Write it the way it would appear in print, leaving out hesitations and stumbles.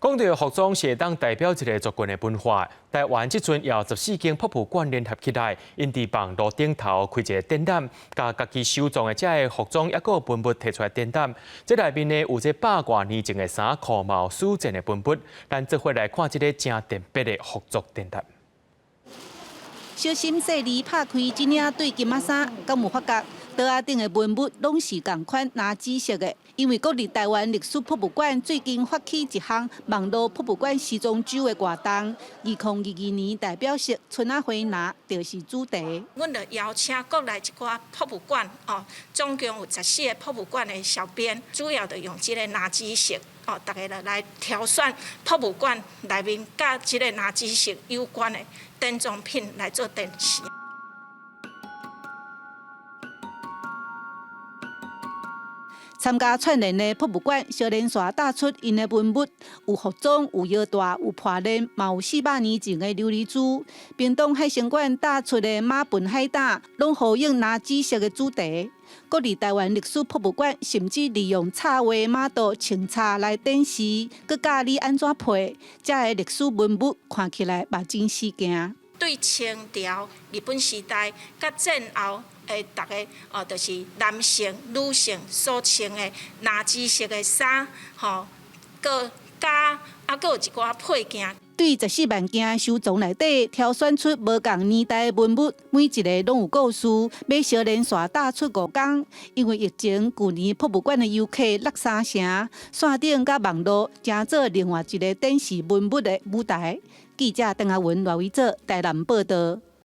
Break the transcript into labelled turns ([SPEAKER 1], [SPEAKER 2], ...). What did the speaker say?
[SPEAKER 1] 講到服裝是會當代表一个族群的文化，台灣這陣有14間博物館聯合起來，𪜶佇網路頂頭開一个展覽，共家己收藏的這个服裝抑閣文物提出來展覽。這內面呢有這百外年前的衫褲嘛有史前的文物，咱做伙來看這个誠特別的服裝展覽。
[SPEAKER 2] 小心細膩拍開這領對金仔衫，敢有發覺桌仔頂的文物攏是仝款藍紫色的？因為國立臺灣歷史博物館最近發起一項網路博物館時裝週的活動，2022年代表色春仔花藍就是主題。
[SPEAKER 3] 阮就邀請國內一寡博物館哦，總共有14个博物館的小編，主要就用這个藍紫色哦，逐家來挑選博物館內面佮這个藍紫色有關的典藏品來做展示。
[SPEAKER 2] 參加串聯的博物館，小連續帶出𪜶的文物，有服裝、有腰帶、有破鏈，嘛有400年前的琉璃珠。屏東海生館帶出的馬糞海膽，攏呼應藍紫色的主題。國立臺灣歷史博物館甚至利用插畫馬圖穿插來展示，閣教你按怎配，這个歷史文物看起來嘛真死驚。
[SPEAKER 3] 對清朝、日本時代、佮戰後的逐个哦，就是男性、女性所穿的藍紫色的衫，吼，閣加啊，閣有一寡配件。
[SPEAKER 2] 對14萬件收藏內底挑選出無仝年代的文物，每一个攏有故事。欲相連續展出5工，因為疫情，舊年博物館的遊客落三成，線頂佮網路成做另外一个展示文物的舞台。記者鄧阿文、賴偉哲台南報道。